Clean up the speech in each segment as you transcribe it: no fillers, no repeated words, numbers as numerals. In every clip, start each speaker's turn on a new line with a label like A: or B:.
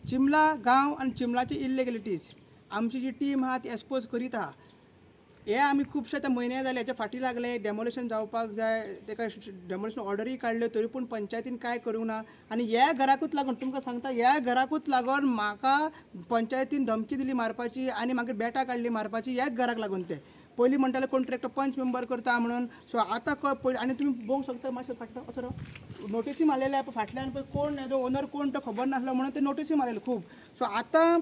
A: चिमला गांव आनी चिमलाची इल्लिगलिटीज आमची जी टीम आहा ती एक्सपोज करीत आहा. हे आमी खुबशे आतां म्हयने जाले हेच्या फाटी लागले, डेमोलिशन जावपाक जाय. तेका डेमोलिशन ऑर्डरूय काडल्यो, तरी पूण पंचायतीन कांय करूंक ना. आनी ह्या घराकूच लागून, तुमकां सांगता, ह्या घराकूच लागून म्हाका पंचायतीन धमकी दिली मारपाची आनी मागीर बेटां काडली मारपाची. ह्याच घराक लागून. ते पयलीं म्हणटाले कोण तरी एकटो पंच मेंबर करता म्हणून. सो आतां पळय आनी तुमी पळोवंक शकता, मातशें फाटल्यान वचो, नोटीसी मारलेले आहा. फाटल्यान पळय कोण जो ओनर कोण तो खबर नासलो म्हणून ते नोटीसी मारलेले खूब. सो आतां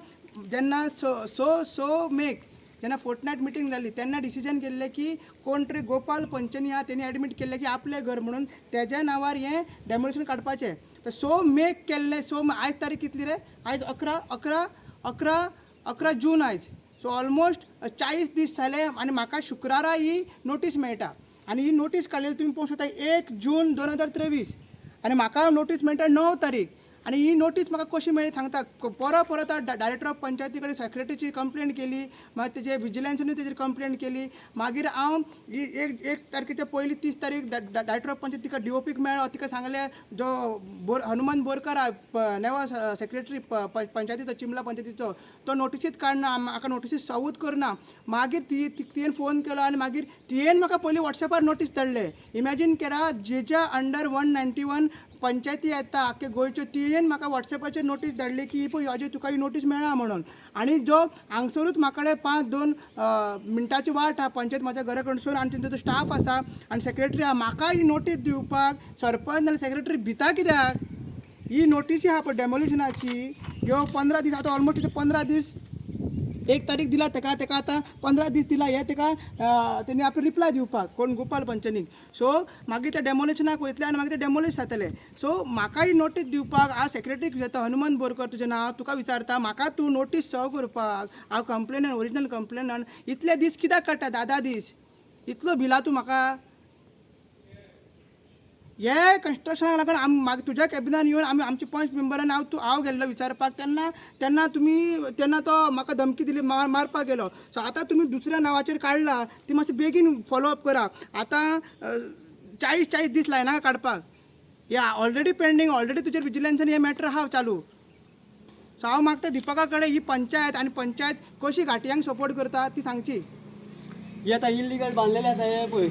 A: जेन्ना स स स मेक जेन्ना फोर्टनायट मिटींग जाली, तेन्ना डिसिजन केल्लें की कोण तरी गोपाल पंचनी आहा, तेणी एडमीट केल्लें की आपलें घर म्हणून, तेज्या नांवार हें डेमोलिशन काडपाचें. तर 6 मेक केल्लें. सो आयज तारीख कितली रे? आयज 11, 11, 11, 11 जून आयज. सो ऑलमोस्ट 40 दीस जाले आनी म्हाका शुक्रारा ही नोटीस मेळटा. आनी ही नोटीस काडलेली तुमी पळोवंक शकता, 1 जून 2023 आनी म्हाका नोटीस मेळटा 9 तारीख. आनी ही नोटीस म्हाका कशी मेळ्ळी सांगता. परत परत डायरेक्टर ऑफ पंचायती कडेन, सेक्रेटरीची कंप्लेन केली, मागीर तेजे विजिलन्सानूय तेजेर कंप्लेन केली. मागीर हांव ही एक एक तारखेच्या पयली 30 तारीख डायरेक्टर ऑफ पंचायत तिका डीओपीक मेळ्ळो. तिका सांगलें, जो बोर हनुमंत बोरकर आहा, नेवा सेक्रेटरी पंचायतीचो, चिमला पंचायतीचो, तो नोटिसीत काडना, म्हाका नोटिसीत सर्वूच करना. मागीर ती तियेन फोन केलो आनी मागीर तियेन म्हाका पयलीं वॉट्सॅपार नोटीस धाडले. इमॅजीन करा, जेच्या अंडर 191 पंचायती येता आख्खे गोंयच्यो, तियेन म्हाका वॉट्सॅपाचेर नोटीस धाडली की ही पळय अजय, तुका ही नोटीस मेळ्ळा म्हणून. आनी जो हांगसरूच म्हाका कडेन 5-2 मिनटाची वाट आहा पंचायत म्हाज्या घरा कडसून आनी तेंचो जो स्टाफ आसा आनी सेक्रेटरी आहा, म्हाका ही नोटीस दिवपाक सरपंच आनी सेक्रेटरी भिता कित्याक? ही नोटीसी आहा पळय डेमोलिशनाची. ह्यो 15 दीस, आतां ऑलमोस्ट 15 दीस. 1 तारीख दिला तेका, तेका आतां 15 दीस दिला हे तेका तेणी आपलो रिप्लाय दिवपाक, कोण गोपाल पंचनीक. सो मागीर ते डेमोलिशनाक वयतले आनी मागीर ते डेमोलिश जातले. सो म्हाका ही नोटीस दिवपाक हांव सेक्रेटरीक विचारता, हनुमंत बोरकर तुजें नांव, तुका विचारता, म्हाका तूं नोटीस सर्व करपाक, हांव कंप्लेनंट, ओरिजिनल कंप्लेनंट, इतले दीस कित्याक काडटा? 10-10 दीस इतलो भिला तूं म्हाका. हे कन्स्ट्रक्शनाक लागून आम मागीर तुज्या कॅबिनान येवन आमी आमचे पंच मेंबरान हांव तूं हांव गेल्लो विचारपाक, तेन्ना तेन्ना तुमी तेन्ना तो म्हाका धमकी दिली, मारपाक गेलो. सो आतां तुमी दुसऱ्या नांवाचेर काडला, ती मातशी बेगीन फॉलो अप करा. आतां 40-40 दीस लायना काडपाक. हे ऑलरेडी पेंडींग, ऑलरेडी तुजेर विजिलन्सान हे मॅटर आहा चालू. सो हांव मागता दिपका कडेन, ही पंचायत आनी पंचायत कशी घाटयांक सपोर्ट करता ती सांगची.
B: ही आतां इल्लिगल बांदलेले आसा हे पळय,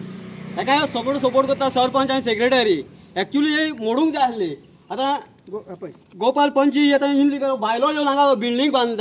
B: हेका सगळो सपोर्ट करता सरपंच आनी सेक्रेटरी. एक्चुली हे मोडूंक जाय आसली आतां.
A: पळय.
B: गोपाल पंची आतां इल्लिगल भायलो येवन हांगा बिल्डींग बांदता.